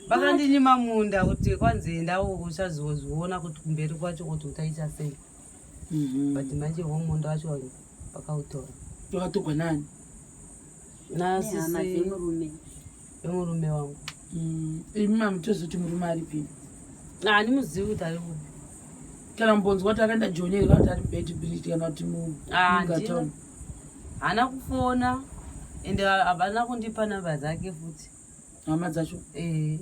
Vakandinyima munda kuti kwanzi enda uchazozviona kuti kumberi kwacho kuti utaita sei. But manje wo munda wacho vakautora. Wakatogwa nani? Nasisi Nehama dzemurume. Vemurume wangu. Imi mamutozoti murume aripi? Handimuzivi kuti ari kupi. Kana mbonzwa kuti akaenda Joni here kana kuti ari Beitbridge kana kuti muGatown. Haana kufona ende havana kundipa namba dzake futi. Hama dzacho? Eh.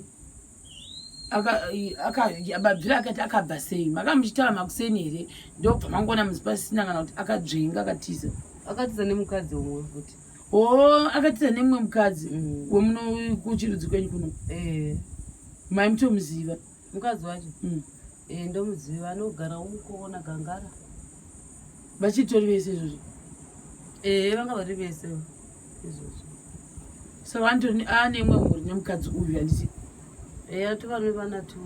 Mabviro akati akabva sei? Makamuchitaura makuseni here? Ndobva mangona muzi pasina kana kuti akadzvenga akatiza? Akatiza nemukadzi umwe futi. Oh, akatiza nemumwe mukadzi wemuno kuchirudzi kwenyu kuno? Eh. Mai mutomuziva? Mukadzi wacho? Eh, ndomuziva, anogara umukona Gangara. Vachitori vese izvozvo? Eh, vanga vari vese izvozvo. Saka vanotori ane imwe mhuri nemukadzi uyu handiti? Eh, atova nevana two.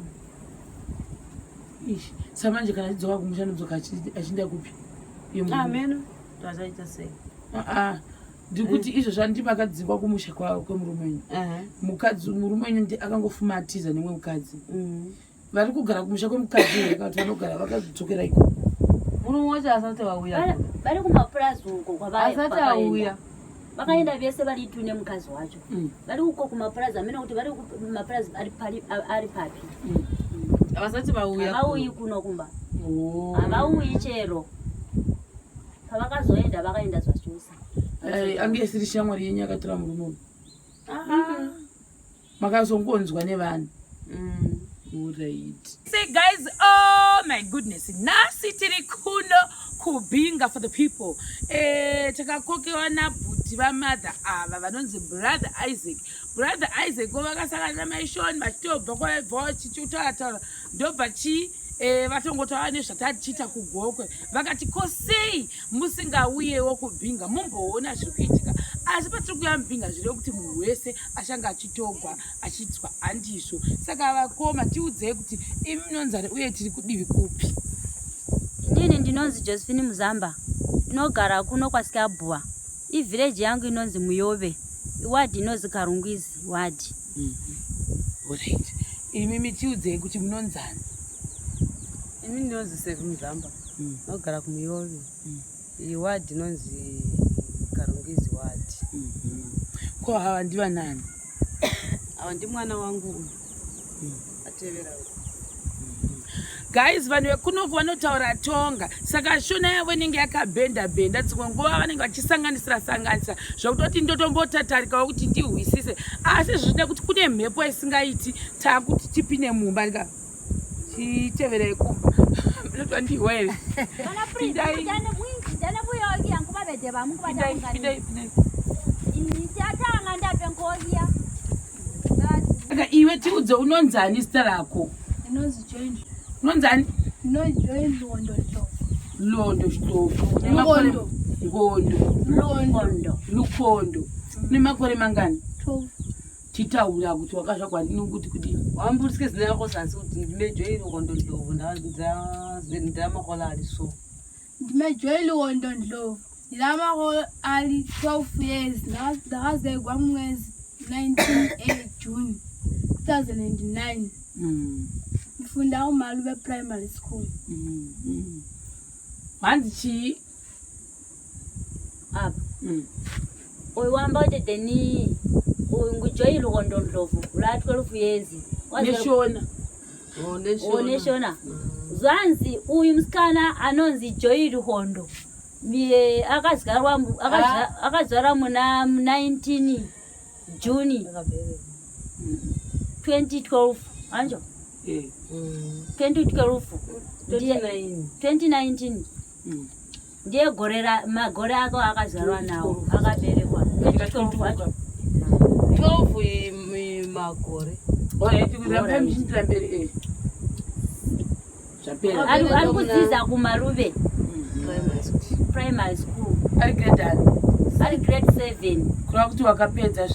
Ish, saka manje kana achidzoka kumusha anodzoka achienda kupi? Iye murume. Ameno, tachaita sei? Ah, ndikuti izvo zvandi makadzingwa kumusha kwemurume wenyu. Mukadzi murume wenyu ndi akangofuma atiza nemumwe mukadzi. Vari kugara kumusha kwemukadzi here kana kuti vanogara vakadzokera iko? Murume wacho asati auya. Vari kumapurazi uko Asati kwavaenda. auya. Vakaenda vese vari tu nemukadzi wacho. Vari uko kumapurazi, amene kuti vari kumapurazi ari papi. Havasati vauya. Havauyi kuno kumba. Havauyi chero. Pavakazoenda vakaenda zvachose. Ange isiri shamwari yenyu yakatora murume uyu? Makazongonzwa nevanhu. Alright. Say guys, oh my goodness. Nhasi tiri kuno kuBinga for the people. Takakokewa nabhuti vamother ava vanonzi Brother Isaac. Brother Isaac ko vakasangana naMai Shoni vachitobva kwavaibva vachitaura taura ndobva chi vatongotaura nezvatatichiita kuGokwe. Vakati ko sei musingauyewo kuBinga mumboona zviri kuitika. Asi patiri kuuya muBinga zvireva kuti munhu wese achange achitogwa achiitwa handizvo. Saka vakoma tiudzei kuti imi munonzani uye tiri kudivi kupi? Inini ndinonzi Josephine Muzamba, ndinogara kuno kwaSikabhuwa. Ivhireji yangu inonzi Muyove, iwadhi inonzi Karungwizi wadhi. Alright. Imi tiudzei kuti munonzani? Ini ndinonzi Sevi Muzamba, ndinogara kuMuyove. Iwadhi inonzi Karungwizi wadhi. Ko ava ndivanani? Ava ndi mwana wangu uyu. Atevera uyu. Guys, vanhu vekunoku vanotaura Tonga, saka shona yavo inenge yakabhenda bhenda, dzimwe nguva vanenge vachisanganisira sanganisira zvekutoti ndotombotatarikawo kuti ndihwisise, asi zvinoda kuti kune mhepo isingaiti takuti tipinde mumba ndika titeverei kumba ndotwa ndihwa here? Pindai. Pindai, pindai, pindai. Saka iwe tiudze unonzani zita rako? Ndinonzi Joy. Unonzani? Ndinonzi Joy Luondo Ndlovu. Luondo Ndlovu. Lukondo. Ngondo. Luondo. Lukondo. Une makore mangani? 12. Titaura kuti wakazvagwa rini kuti kudini? Wamburisike zina rako zasi kuti ndime Joy Luondo Ndlovu ndamakore ari so. Ndime Joy Luondo Ndlovu. Ndinamakore ali 12 years. Ndakazegwa mwezi 19 June 2009. Ndifunda kuMalube Primary School. Hanzi chii? Apa. Uyu wamba kuti deni uyu nguJoy Lukondo Ndlovu ula 12 years. Neshona. Oh, neshona. Oh, neshona. Zvanzi uyu musikana anonzi Joy Lukondo. Mie akazvarwa muna 19 June 2012. Anjo? 2012. 2019. Ndiye gore ra magore ako akazvarwa nawo, akaberekwa. 2012. 12 makore. Alright, rambai muchiindira mberi. Zvapera. Ari kudzidza kuMaluve Primary school. Primary School. Ari grade ani? Ari grade 7. Kureva kuti wakapedza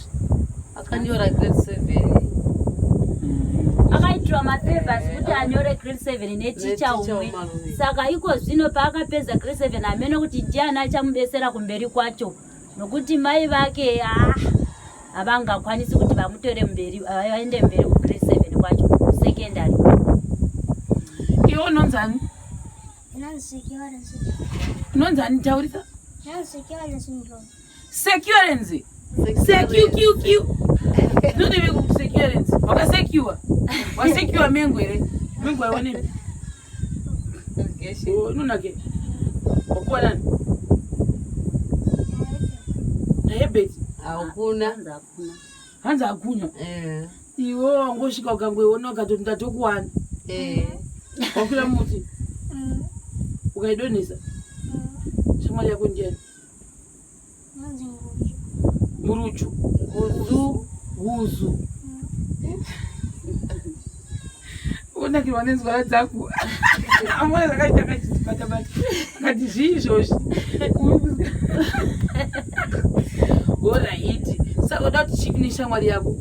Akanyora grade 7. Akaitirwa mafavors kuti anyore grade 7 neticha Neticha umwe. weMaluve. Saka iko zvino paakapedza grade 7 hamene kuti ndiani achamubetsera kumberi kwacho, nokuti mai vake havangakwanisi kuti vamutore mberi, vaende mberi. Kugrade 7 kwacho, secondary. Iwe unonzani? Unonzani? Taurisa. Securance. Seqq. Zvinodeve kuti securance. Wakasecure. Wasecure mengo here? Mengo aiwanemi? Unonake. Wakuwa nani? Nahebert. Hakuna. Hakuna. Hanzi hakuna. Eh. Iwe wangosvika ukangoiona ukatoti ndatokuwana. Eh. Wakwira muti. Ukaidonhesa. Shamwari yako ndiani? Muruchu. Nguzu. Guzu. Unakirwa nenzwara dzako. Amwana zvakaita akachitibata-bata. Akati zvii izvozvi? Alright. Saka uda kuti chipi neshamwari yako?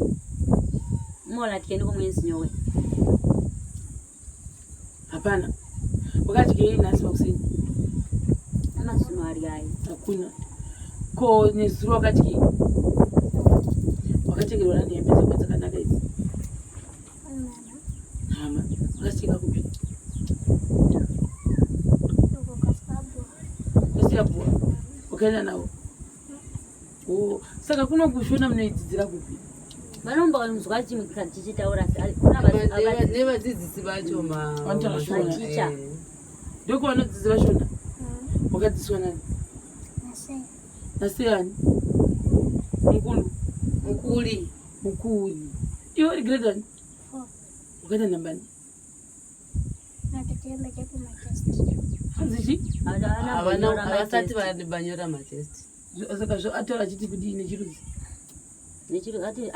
Mola tiende kumwezi nyowe. Hapana. Wakadyei nhasi makuseni? Amazino aryayi. Hakuna. Ko nezuro wakadyei? Wakatengerwa nani hembe dzako dzakanaka idzi? Hama. Wakazitenga kupi? Kwasiyabhuwa. Wakaenda navo? Oh, saka kuno kushona munoidzidzira kupi? Vanombonzwa chichitaura. Nevadzidzisi vacho. Vanotaura Shona. Maticha. Ndoko vanodzidzira Shona? Wakadzidziswa nani? Naseyani? Mukulu. Mukuli. Mukuli. Iwe uri grade ani? Wakaita nambani? Hanzi chii? Havasati vanyora matest. Saka zvo ataura achiti kudii nechirudzi? Ati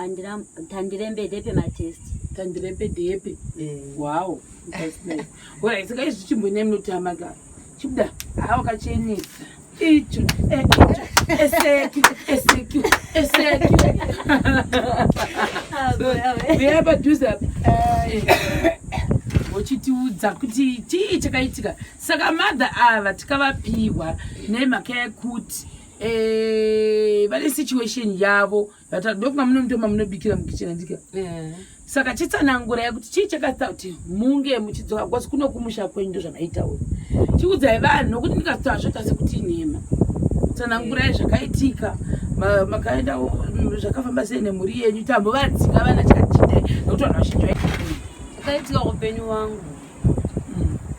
tandirembe depe matest. Tandirepe depe. Wow, that's nice. Alright, saka izvi chimbonai munotamba ka. Chibuda, ha wakachenesa. Icho, eh, icho, eseki, eseki, eseki. Uyai padhuze apa. Vochitiudza kuti chii chakaitika. Saka mother ava tikavapiwa nemhaka yekuti vane situation yavo. Ndokunga muno mutoma munobikira mukicheni, handika? Saka chitsanangura yekuti chii chakaita kuti munge muchidzoka kwasi kuno kumusha kwenyu, ndo zvamaitaura. Chiudzai vanhu, nokuti ndikazitaura zvoita sekuti inhema. Tsanangurai zvakaitika, makaenda, zvakafamba sei nemhuri yenyu, tambovadzinga vana chikachidai, nokuti vanhu vazhinji Chakaitika upenyu wangu,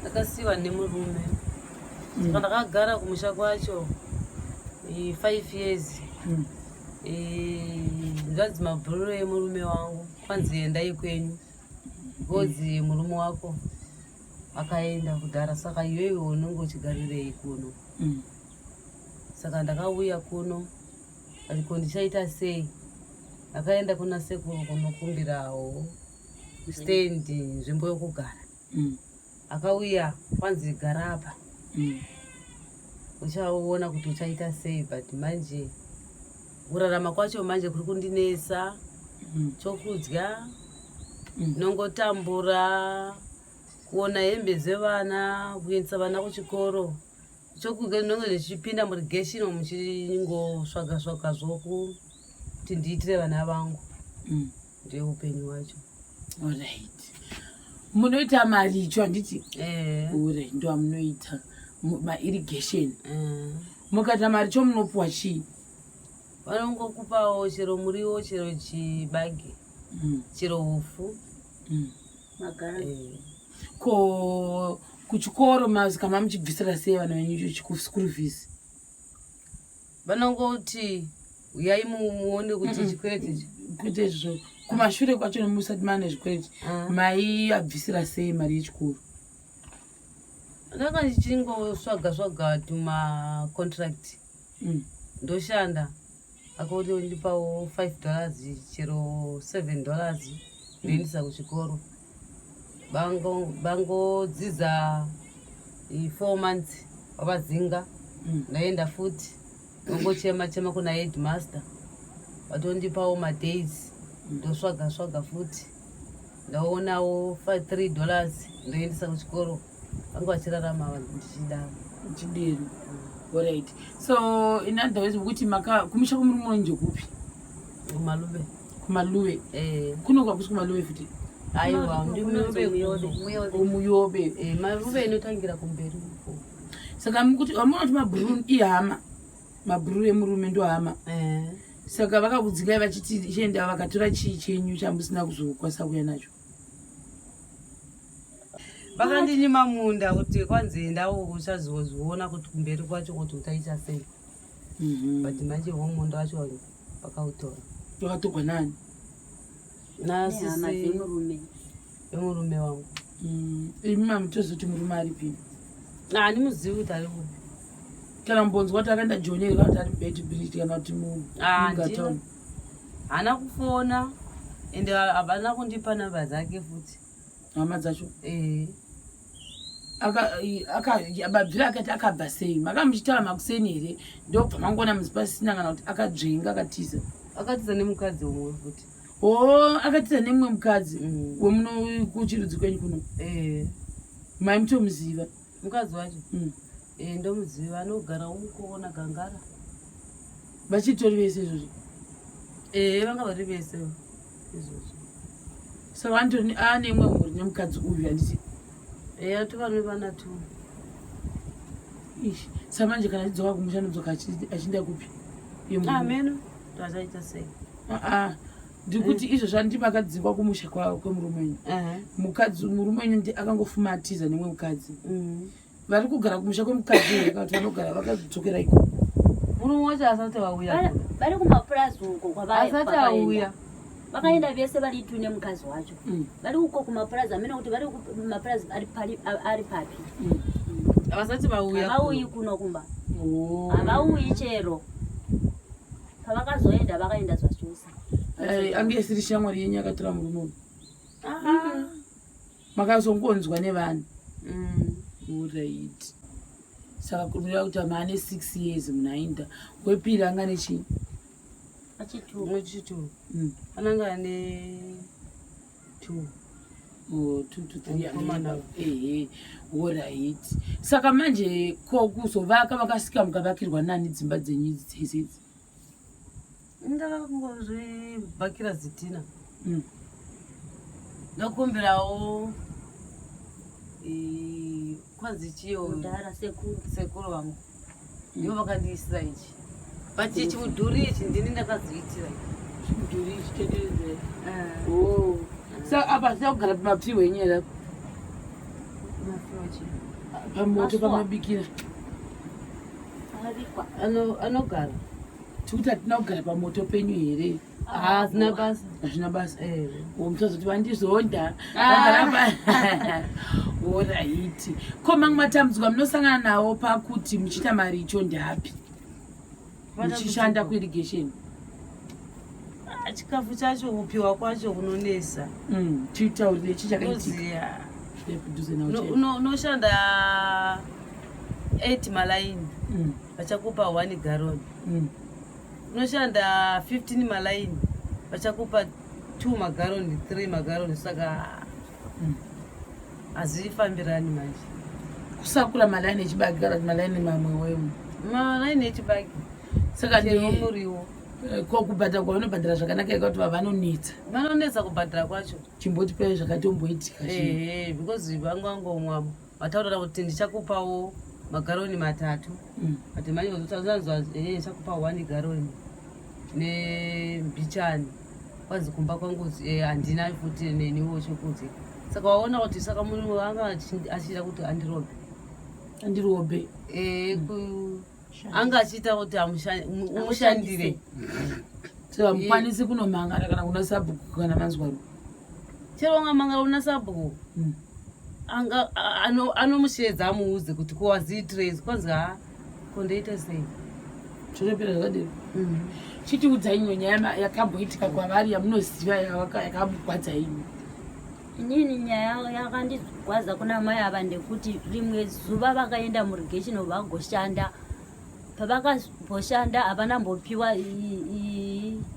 ndakasiyiwa nemurume. Saka ndakagara kumusha kwacho 5 years. Ndanzi mabhururu emurume wangu, kwanzi endai kwenyu because murume wako akaenda kudhara, saka iwewe unenge uchigarirei kuno? Saka ndakauya kuno, ariko ndichaita sei? Ndakaenda kuna sekuru kunokumbirawo stand, nzvimbo yokugara. Akauya, kwanzi gara apa, uchaona kuti uchaita sei. But manje kurarama kwacho manje kuri kundinetsa. Chokudya, nongotambura kuona hembe dzevana, kuendesa vana kuchikoro, chokudya ndinonge ndichipinda muirrigation muchingosvaga svaga zvoku kuti ndiitire vana vangu. Ndeupenyu wacho. Alright, munoita maricho, handiti? Eh. Alright, ndo amunoita mairrigation. Mukaita maricho munopuwa chii? Vanongokupawo chero muriwo, chero chibage, chero ufu. Magara. Ko kuchikoro kama muchibvisira sei vana venyu school fees? Vanongoti uyai muone kuti chikwereti ichi. Kwete izvozvo, kumashure kwacho musati maane zvikwereti, maiabvisira sei mari yechikoro? Ndanga ndichingosvaga svaga tumacontract. Ndoshanda, akoti ndipawo $5, chero $7, ndoendesa kuchikoro. Bangodzidza 4 months, vavadzinga. Ndaenda futi, ndongochema chema kuna headmaster, vatondipawo madays, ndosvaga svaga futi, ndaonawo $3, ndoendesa kuchikoro. Vanga vachirarama ndichidaro. Chidero. Alright, so in other words kuti maka kumusha kwamuri munonje kupi? Kumalube. Kumaluve. Eh. Kuno kwakusi kumaluve futi? Aiwa, ndimuyobe kuno. Muyobe. Eh, maluve inotangira kumberi uko. Saka mukuti vamunoti mabhururu ihama. Mabhururu emurume ndohama. Eh. Saka vakakudzikai vachiti chienda vakatora chii chenyu chamusina kuzokwanisa kuuya nacho? Vakandinyima munda kuti kwanzi enda uchazozviona kuti kumberi kwacho kuti utaita sei. But manje wo munda wacho vakautora. Wakatorwa nani? Nehama Nasisi dzemurume. vemurume wangu. Imi mamutozoti murume aripi? Handimuzivi kuti ari kupi. Kana mbonzwa kuti akaenda Joni here kana kuti ari Beitbridge kana kuti Ah, muGatown. Haana kufona ende havana kundipa namba dzake futi. Hama dzacho. Eh. Mabviro akati akabva sei? Makamuchitaura makuseni here? Ndobva mangona muzi pasina kana kuti akadzvenga akatiza. Akatiza nemukadzi umwe futi. Oh, akatiza nemumwe mukadzi Mm. wemuno kuchirudzi kwenyu kuno. Eh. Mai mutomuziva. Mukadzi wacho. Mm. Eh, ndomuziva anogara uko naGangara. Vachitori vese izvozvo. Eh, vanga vari vese izvozvo. Saka vanotori ane imwe mhuri nemukadzi uyu handiti? Eh, atova nevana tu. Ish, saka manje kana achidzoka kumusha anodzoka achienda kupi? Iye murume. Ameno tachaita sei? Ah, ah. Ndikuti izvozvo handiti makadzingwa kumusha kwemurume wenyu. Eh. Mukadzi murume wenyu ndi akangofuma atiza nemumwe mukadzi. Mm. Vari kugara kumusha kwemukadzi here kana kuti vanogara vakadzokera ikoko? Murume wacho asati auya. Vari kumapurazi uko Asati kwavaenda. auya. Vakaenda vese vari tu nemukadzi wacho. Mm. Vari uko kumapurazi amene kuti vari kumapurazi ari ari papi. Mm. Havasati vauya. Havauyi kuno kumba. Oh. Havauyi chero. Pavakazoenda vakaenda zvachose. Eh, ange isiri shamwari yenyu yakatora murume uyu. Ah. Makazongonzwa nevanhu. Mm. Alright. Saka kureva kuti maane 6 years munhu aenda. Wepiri anga nechii? Achitu. Mwechitu. Mm. Ananga ane 2. Oh, 2 to 3 Mukomana. anoenda. Ehe. Alright. Saka manje ko kuzovaka vakasvika mukavakirwa nani dzimba dzenyu idzi dzese idzi? Ndakangozvibhakira zitina. Mm. Ndakumbirawo eh, kwanzi chiyo Mudhara sekuru. sekuru vangu ndivo vakandiisira ichi but ichi mudhuri ichi ndini ndakazoitira. Chimudhuri ichi tenderedzai. Oh. Saka apa hatina kugara pamapfihwa enyu here apa? Pamoto Masuwa. pamabikira. Akabikwa. Anogara Tikuti hatina kugara pamoto penyu here? hazina basa. Hazvina basa. Eh. Musazoti vandizonda. Ah. Alright. Ko mamwe matambudziko amunosangana nawo pakuti muchiita maricho ndeapi? Muchishanda kuirrigation. Ah, chikafu chacho kupiwa kwacho kunonesa. Mm, chitaurire chii chakaitika? Unoziya Padhuze nawo chaipo. unoshanda 8 malaini vachakupa 1 gallon. Unoshanda 15 malaini vachakupa 2 magaroni 3 magaroni saka hazvifambirani manje. Kusakura malaini echibage kana kuti malaini mamwe wemo? Malaini echibage. Saka Chero muriwo. Ko kubhadhara kwavanobhadhara zvakanaka here kuti vanonetsa? Vanonetsa kubhadhara kwacho. Chimbotipai zvakatomboitika zvinhu. Ehe, because vangangomwa vataurira kuti ndichakupawo magaroni 3. But manje uzanzwa ndichakupa 1 garoni nembichani. Kwanzi kumba kwangu handina futi neniwo chekudya. Saka waona kuti saka munhu anga achiita kuti andirobe. Andirobe. Eh, anga achiita kuti umushandire. Saka mukwanisi kunomangana kana kuna sabhuku kana manzwaro? Chero ungamangana una sabhuku. Anga anomushedza amuudze kuti ko waziitirei kwanzi ha ko ndoita sei? Zvotopera zvakadero. Chitiudzai imwe nyaya yakamboitika kwavari yamunoziva yakamugwadza imi. Inini nyaya yakandigwadza kuna mai ava ndekuti rimwe zuva vakaenda muirrigation vagoshanda. Pavakagoshanda havana mbopiwa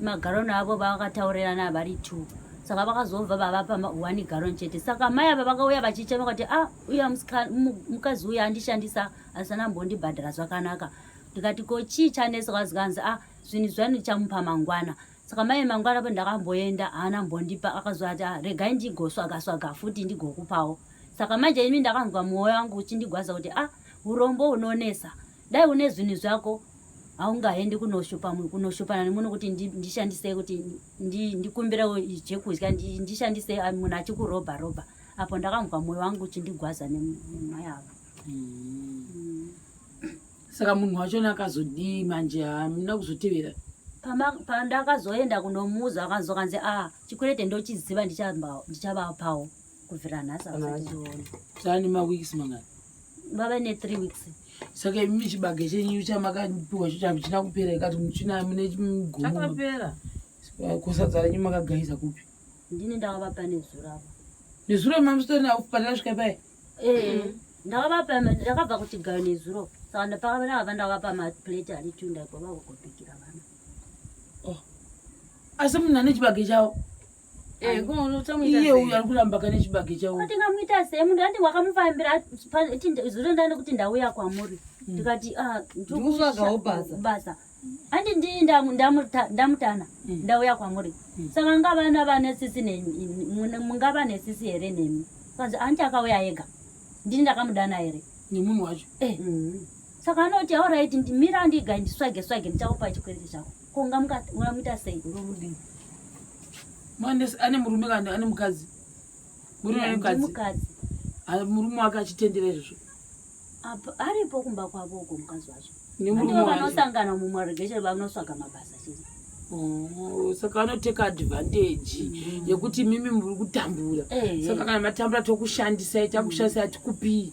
magaroni avo vakataurirana vari 2. Saka vakazobva vavapa 1 garoni chete. Saka mai ava vakauya vachichema vakati ah uya mukadzi uya andishandisa asina mbondibhadhara zvakanaka. Ndikati ko chii chanetsa? Kwazikanzi ah zvinhu zvani chamupa mangwana. Saka mai mangwana po ndakamboenda haana mbondipa akazoti ah, regai ndigoswaga swaga futi ndigokupawo. Saka manje ini ndakanzwa mwoyo wangu uchindigwaza kuti ah, urombo hunonetsa, dai une zvinhu zvako haungaendi kunoshupa kunoshupana nemunhu kuti ndishandise kuti ndikumbirewo chekudya ndishandise ah, munhu achikurobha robha. Apo ndakanzwa mwoyo wangu uchindigwaza nemai ava. Saka munhu wachona akazodii manje? Hamuna kuzotevera? Pandakazoenda kunomuudza akazokanzi a ah, chikwerete ndochiziva, ndichavapawo kubvira nhasi. Zvane maweeks mangani? Vava ne3 weeks. Saka imi chibage chenyu chamakapiwa cho china kupera ikati muchina mune mugomo? Chakapera. Kusadza renyu makagaisa kupi? Ndini ndakavapa nezuro avo. Nezuro mamusitori pandakasvika pai? Eh, ndakavapa, ndakabva kuchigayo nezuro, saka ndakabva ndakavapa maplate ari two, ndaigova kugobikira vana. Oh. Asi munhu ane chibage chavo? Eh, iye uyu ari kuramba kane chibage chavo. Tingamuita sei munhu andi wakamufambira zuro ndani kuti ndauya kwamuri ndikati ah, ndikutsvagawo basa. Basa andi ndii ndamutana ndauya kwamuri, saka ngavana vane sisi mungava nesisi here nemi? Kanzi anti akauya ega, ndini ndakamudana here? Nemunhu wacho. Eh. Saka anoti alright, ndimira ndiga ndiswage swage ndichakupa chikwereti chako. Ko ungamuita sei? Ndomudii? Ane murume kana ane mukadzi? Murume ane mukadzi? Mukadzi. Ah, murume wake achitendera izvozvo? Aripo kumba kwavo uko mukadzi wacho. Nemurume Andivo wacho. Vanosangana mumwarigesheni, vanosvaga mabasa chete. Oh, saka vanoteka advantage yekuti mimi muri kutambura. Eh, Saka kana matambura tokushandisai, takushandisai hatikupii.